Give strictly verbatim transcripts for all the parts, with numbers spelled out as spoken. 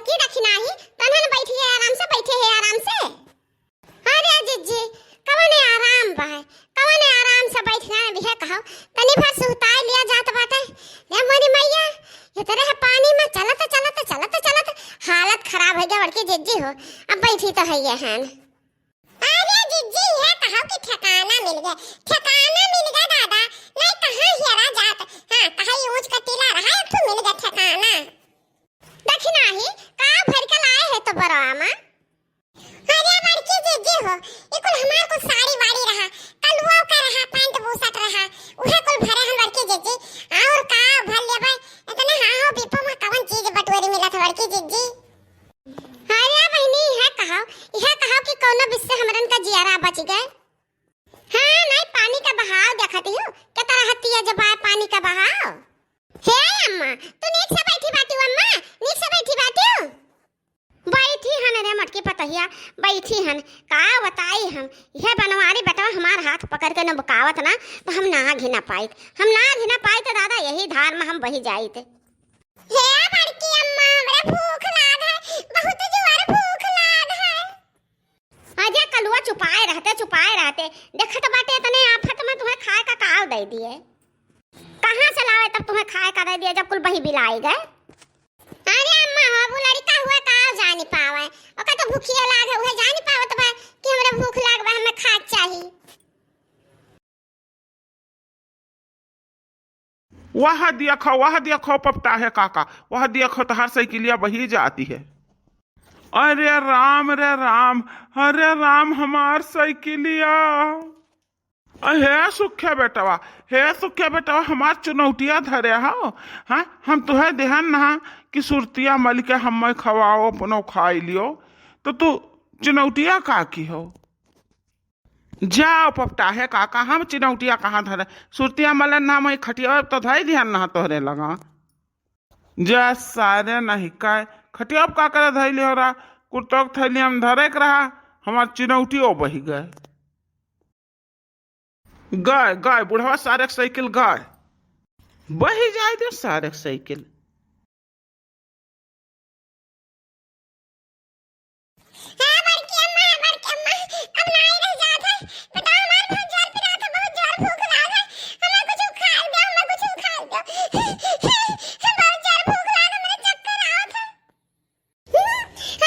की दखिनाही, तनहन बैठी है आराम से, बैठे है आराम से। अरे जिज्जी, कवने आराम बा, कवने आराम से बैठना है, बिहे कहो, तनी भर सुहताए लिया जात बाटे। रे मोरी मैया, ये तरह पानी में चलत, चलत, चलत, चलत हालत खराब होइ गया बड़की जिज्जी हो। अब बैठी तो है ये हन। अरे जिज्जी, ये कहो कि ठिकाना मिल गया, ठिकाना मिल गया दादा, नहीं कहाँ हेरा जात। हाँ, कहाँ ये ऊँच का टीला रहा, एक ठो मिल गया ठिकाना। दखिनाही, का भर के लाए है तो बरवा में? अरे बड़की जिज्जी हो, ई कुल हमार कुल साड़ी वाड़ी रहा, कलुआ का रहा, पैंट बुशर्ट रहा, उहे कुल भरे हम बड़की जिज्जी। और का भर लेबै? इतना हाँ हो बीपो में कवन चीज बटोरी मिलत है बड़की जिज्जी? अरे बहिनी, इहे कहो, इहे कहो कि कौनो बिस्से हमरन का जियरा बच गए। हाँ, नहीं पानी का बहाव देखत हूँ, के तरह तेज बा पानी का बहाव। हे अम्मा, तू नीक से बैठी बाटू अम्मा, नीक से बैठी बाटू। बैठी हन रे मोटकी पतोहिया, बैठी हन। का बताई हम, यह बनवारी बेटवा हमार हाथ पकड़ के न बकावत ना, तो हम नाग ही ना पाइत, हम नाग ही ना पाइत दादा, यही धार में हम बही जाइत। हे बड़की अम्मा, हमरा भूख लाग है, बहुत जोर भूख लाग है। अरे कलुआ चुपाए रहते, चुपाए रहते, देखत बाटे इतने आफत में तुम्हें खाए का काव दे दिए। कहाँ से लावे तब तुम्हें खाए का दे दिए जब कुल बही बिलाई गए? अरे अम्मा हो, वो लड़का हुआ का जानी पावे, ओका तो भूखिया लाग है, उहे जानी पावत बा कि हमरा भूख लाग बा, हमें खाए चाही। वह देखो, वह देखो पपटा है काका, वह देखो तोहार साइकिलिया बही जाती है। अरे राम रे राम, अरे राम हमार साइकिलिया। अ, हे सुखे बेटवा, हे सुखे बेटवा, हमार चुनौटिया धरे हो, हाँ? हम तुहे देहन नहा कि सुरतिया मल के हमें खवाओ, अपनो खाई लियो, तो तू चुनौटिया का की हो? जाओ पपटा है काका, हम चुनौटिया कहाँ धरे? सुरतिया मलन नाम है खटिया तो धई दिहन नहा तोहरे लगा। जा सारे नहीं काय, खटिया का करे धई लियो रा, कुर्ता के थैली हम धरे के रहा, हमार चुनौटियो बही गए। गए, गए, बुढ़वा सारे के साइकिल गए। बही जाए दे सारे के साइकिल। हाँ, बड़की अम्मा, बड़की अम्मा, अब नाई रह जात है। बेटा, हमार बहुत जोर पिरात है, बहुत जोर भूख लाग है। हमें कुछ खाए दे, हमें कुछ खाए दे। बहुत जोर भूख लाग है, मेरे चक्कर आवत है।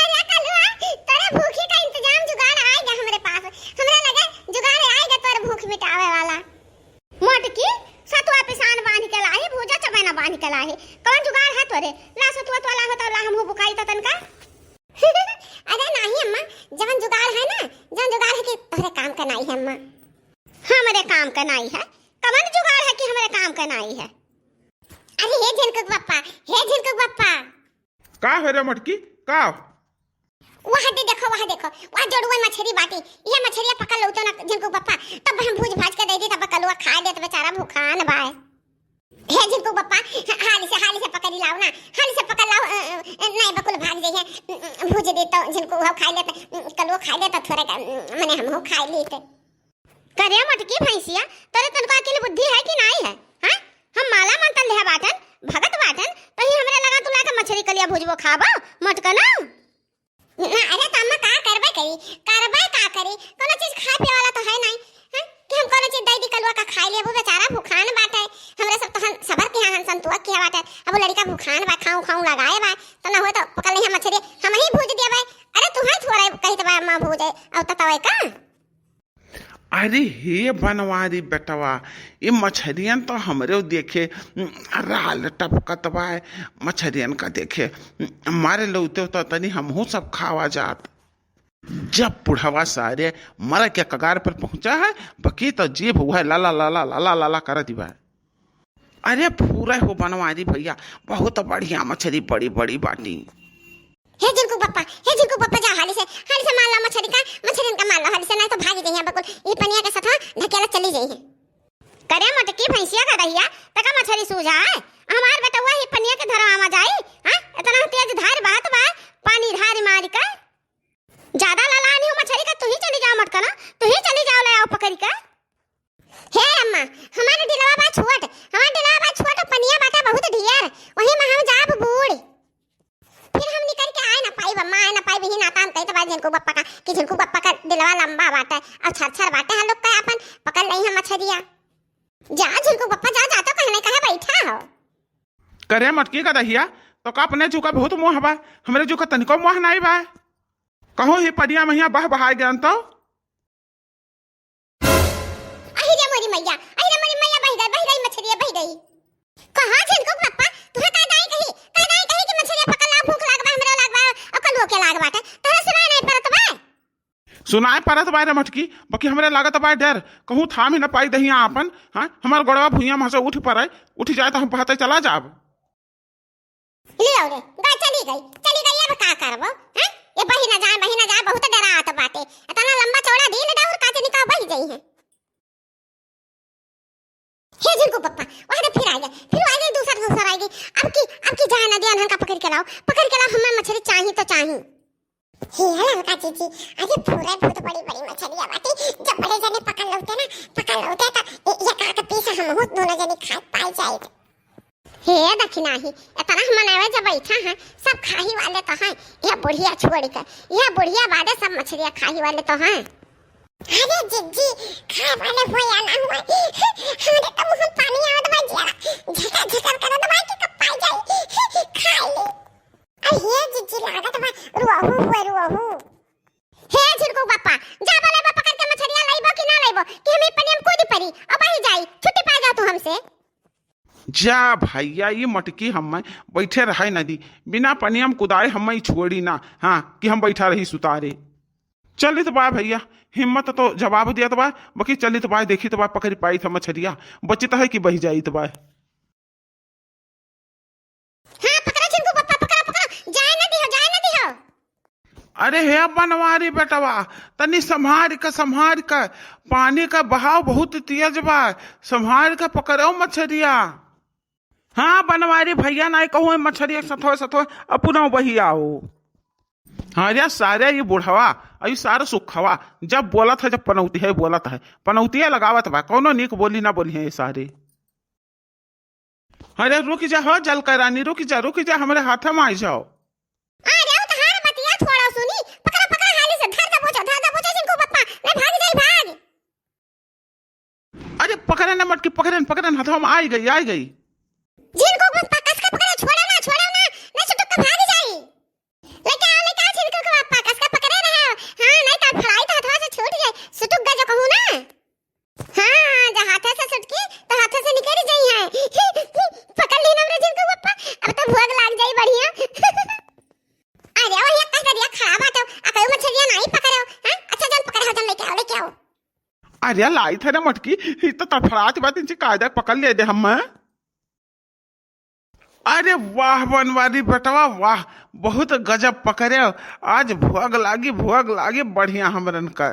अरे कलुआ, तोरे भूखी का इंतजाम जुगाड़ आएगा हमरे पास। हमरा लगे जुगाड़ आएगा तोरे भूख मिटावे वाला। मोटकी, सतुआ पिसान बांध के लाही, भूजा चबेना बांध के लाही। कौन जुगाड़ है तोरे? ला सतुआ तो ला होता, ला हमहू बुकाई तो तनका। अरे नाही अम्मा, जवन जुगाड़ है ना, जवन जुगाड़ है कि तोरे काम का नाही है अम्मा। हमरे काम का नाही है? कवन जुगाड़ है कि हमरे काम का नाही है? अरे हे झिनकुक बप्पा, हे झिनकुक बप्पा। का हो रे मटकी, का? वह दे देखो, वह देखो, वह जोड़ुआ मछरी बाटी, यह मछरिया पकड़ लो तो ना झिनकुक बप्पा, तब हम भूज भाज के दे दी, तब कलुआ खाए देत बेचारा भूखान बाय। हे झिनकुक बप्पा, हाली से, हाली से पकड़ी लाओ ना, हाली से पकड़ लाओ, अ, अ, नहीं बकुल भाग जाइए, भूज दे तो झिनकुक खाए लेते, कलुआ खाए लेते थोड़े का, मने हम खाए लेते। करे मटकी भैंसिया, तोरे तनको अकिल बुद्धि है कि नाई है? हाँ? हम माला मंत्र लेहा बाटन, भगत बाटन, तो ही हमरे लगा तू लाके मछरी कलिया भुजबो खाबो, मटकनो? ना, अरे तो अम्मा का करबे करी? करबे का करी? कोनो चीज खाए पिए वाला तो है नाई, हाँ? कि हम कोनो चीज दे दी कलुआ का खाए लेबो, बेचारा भूखान बाटे। हमरे सब तो हम सबर किहा हन, संतुआ किहा बाटे। अब वो लड़का भूखान बा, खाऊं खाऊं लगाए बा, तो ना हो तो पकड़ लिहा मछरी, हम ही भूज देबे। अरे तू है थोड़ा कहत बा अम्मा भूजे, अब तो तवे का? अरे हे बनवारी बेटवा, ये मछरियन तो हमरे देखे, उम, राल टपकत बा। मछरियन का देखे, उम, मारे लौते तो तनी हमहू सब खावा जात। जब बुढ़वा सारे मरे के कगार पर पहुंचा है, बकी तो जीभ हुआ है लाला लाला लाला लाला कर दिवा है। अरे पूरा हो बनवारी भैया, बहुत बढ़िया मछरी, बड़ी बड़ी बाटी। हे झिनकू बप्पा, हे झिनकू बप्पा, जा हाली से, हाली से मार ला मछरी का, मछरियन का मार ला हाली से, नहीं तो भागी जइहे बकुल, ई पनिया के साथ ढकेला चली जइहे। करे मटकी भैंसिया का रहिया, तका मछरी सूझा है, हमार बेटवा ही पनिया के धरवा में जाई, हाँ? इतना तेज धार बहत बा, पानी धार मारी का। ज्यादा ललानी हो मछरी का, तू ही चली जाओ मटकना, तू ही चली जाओ, ले आओ पकड़ी का। हे अम्मा, हमार डिलवा बा छोट, हमार डिलवा बा छोट, पनिया बाटे बहुत ढियर, वही में हम जाब बूड़। फिर हम निकल के अम्मा आए ना पाई, बिही नाता हम कही तो भाई झिनकू बप्पा का, कि झिनकू बप्पा का दिलवा लंबा बाटे और छर छर बाटे, हम लोग का अपन पकड़ लई हम मछरिया। जा झिनकू बप्पा, जा, जा तो कहने कहे बैठा हो। करे मटकी का दहिया, तो का अपने जू का बहुत मोह बा, हमरे जू का तनिको मोह नाई बा। कहूँ ही पनिया महिया बह बहाए गयन तो। अहि रे मोरी मैया, अहि रे मोरी मैया, बहि गई, बहि गई मछरिया, बहि गई। कहाँ झिनकू बप्पा, तुहे का दाई कही, का दाई कही कि मछरिया पकड़ ला, भूख लाग बा, हमरा लाग बा, और कलुओ के लाग बाटे, तोहरा सुनाई नहीं पड़त बा? सुनाई पड़त बा रे मटकी, बाकी हमरे लागत बा डर, कहूँ थाम ही न पाई दहिया आपन, हाँ, हमार गोड़वा भुइया में से उठ पड़े, उठ जाए तो हम बहते चला जाब। ले आओ रे, गा चली गई, चली गई, अब का करबो, हैं? ये बही ना जाए, बही ना जाए, बहुत डरात बाटे। इतना लंबा चौड़ा डील डाउर का जनी का बही गई है। हे झिनकू पप्पा, वहाँ दे फिर आ गया, फिर आ गई, दूसर, दूसर आ गई। अब की, अब की जाए ना दे, अनहन का पकड़ के लाओ, पकड़ के लाओ, हमें मछली चाही तो चाही। हे लंका जीजी, अरे पूरा बहुत बड़ी बड़ी मछलिया बाटे, जब बड़े जने पकड़ लौटे ना, पकड़ लौटे तो ये, ये का के पीस हम बहुत दोनों जने खाए पाए जाए। हे दखिनाही, इतना हम मनावे जब बैठा हैं, सब खाही वाले तो हैं, यह बुढ़िया छोड़ के, यह बुढ़िया बादे सब मछलिया खाही वाले तो हैं। अरे जिज्जी, खाए वाले हो या ना हो, हमरे तो मुंह में पानी आवत बा, जिया झकर झकर करत बा कि कब पाई जाए, खाए ले। अरे हे जिज्जी, लागत बा रोहू हुए, रोहू। हे झिनकू बप्पा, जा बोले बा पकड़ के मछरिया लाइबो कि ना लाइबो कि हम ई पनिया में कूद पड़ी, अब बही जाई, छुट्टी पा जा तू हमसे। जा भैया, ई मटकी हमें बैठे रहे न दी, बिना पनिया में कुदाए हमें छोड़ी ना, हाँ, कि हम बैठा रही सुतारे। चलित बा भैया, हिम्मत तो जवाब दियत बा, बाकी चलित बा, देखित बा पकड़ पाई था मछरिया, बचित है कि बही जाइत बा। हाँ, पकड़ा झिनकू बप्पा, पकड़ा, पकड़ा, जाए ना दिहो, जाए ना दिहो। अरे हे बनवारी बेटवा, तनी संभार के, संभार के, पानी का बहाव बहुत तेज बा, संभार के पकड़ो मछरिया। हाँ बनवारी भैया, नाई कहूँ मछरिया सथोए सथोए अपनो बही आओ। हाँ रे सारे, ये बुढ़वा, अई सारे सुखवा, जब बोलत है, जब पनौती है, बोलत है, पनौतिया लगावत बा, कौनो नीक बोली ना बोली है ये सारे। अरे रुक जा हो जलका रानी, रुक जा, रुक जा, हमरे हाथ में आ जाओ। अरे वो तहार बतिया छोड़ो सुनी, पकड़ा, पकड़ा हाली से, धर दबोचा, धर दबोचा झिनकू बप्पा, ले भाग जाई, भाग। अरे पकड़े ना मटकी, पकड़े न, पकड़े न, हाथ में आई गई, आई गई। झिनकू बप्पा कस के पकड़े, छोड़े ना, छोड़े ना, नहीं सुटुक के भाग जाई। लेके आओ, लेके आओ झिनकू के बप्पा, कस के पकड़े रहे। हाँ, नहीं तो फड़ाई तो हथवा से छूट जाए, सुटुक गजो कहूँ ना। हाँ, जब हाथे से सुटकी, तो हाथे से निकल जाई है। पकड़ ली ना हमरे झिनकू बप्पा, अब तो भोग लाग जाई बढ़िया। अरे, वही एक कस दरिया खड़ा बाटे, आ कई मछलियाँ नहीं पकड़े हो, हैं? अच्छा, जन पकड़े हो, जन लेके आओ, लेके आओ। अरे, लाई थे रे मटकी, ई तो तड़फड़ात बात, इनसे कायदा पकड़ ले दे हम। अरे वाह बनवारी बेटवा वाह, बहुत गजब पकड़े। आज भोग लागी, भोग लागी बढ़िया हमरन का।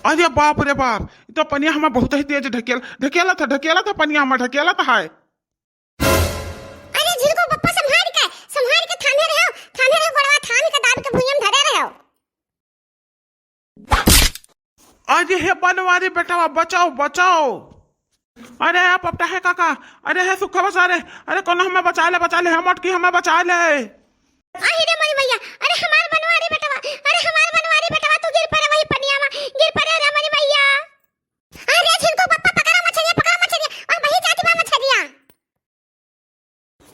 अरे बाप रे बाप, ई तो पनिया हमें बहुत ही तेज ढकेल, ढकेलत है, ढकेलत है पनिया हमें, ढकेलत है। अरे झिनकू बप्पा, संभाल के, संभाल के थामे रहो, थामे रहो, गोड़वा थाम के दाब के भुइयम धरे रहो। अरे हे बनवारी बेटवा, बचाओ, बचाओ। अरे आप अपना है काका, अरे हे सुखवा सारे, अरे कौनो हमें बचा ले, बचा ले, हे मटकी हमें बचा ले। अरे रे मोरी मैया, अरे हमार बनवारी बेटवा, अरे हमार बनवारी बेटवा, तू गिर पड़े वही पनिया में, गिर पड़े रे मोरी मैया। अरे झिनकू बप्पा, पकड़ा मछरिया, पकड़ा मछरिया, और वही जाती बा मछरिया।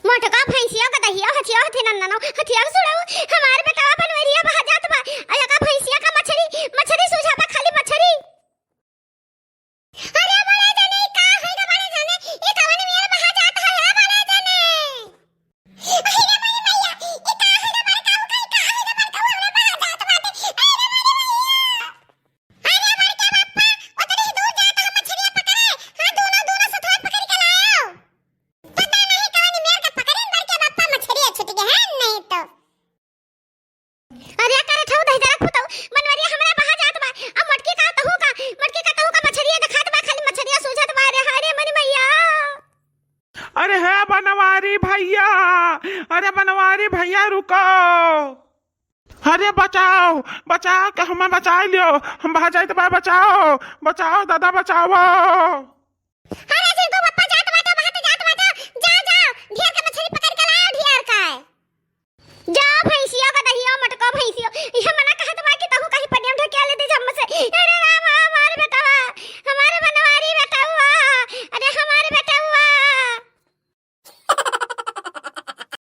मोटका भैंसिया का दहिया हथिया हथी नन्ननो, हथिया सुड़ाऊ, हमार बेटवा बनवरिया बहा जात बा। अरे का भैंसिया का मछरी, मछरी सूझा बा, खाली मछरी। अरे बड़े जने, ई का है रे बड़े जने, ई कवन मेर बहा जात है रे बड़े जने? अरे मोरी मैया, ई का है रे बड़का, ई का है रे बड़का, हमरा बहा जात बाटे। अरे मोरी मैया। अरे बड़के बप्पा, ओतनी दूर जात हम मछरिया पकड़े। हाँ, दोनों, दोनों सथवा पकड़ के लाओ। पता नहीं कवन मेर के पकड़े, बड़के बप्पा मछरिया छूट गए हैं, नहीं तो। अरे करे ठऊ दही जरा फुतऊ, बनवरिया हमरा बहा जात बा। अब मटकी का तहू का, मटकी का तहू का मछरिया देखात बा, खाली मछरिया सूझत बा रे, हाय रे मोरी मैया। अरे हे बनवारी भैया, अरे बनवारी भैया रुको। अरे बचाओ, बचाओ के हमें बचाए लियो, हम बहा जाइत बा, बचाओ, बचाओ दादा बचाओ। अरे झिनकू बप्पा जात बाटे, बहत जात बाटे, जा, जा, ढेर के मछली पकड़ के लाओ, ढेर के। जा इहे मन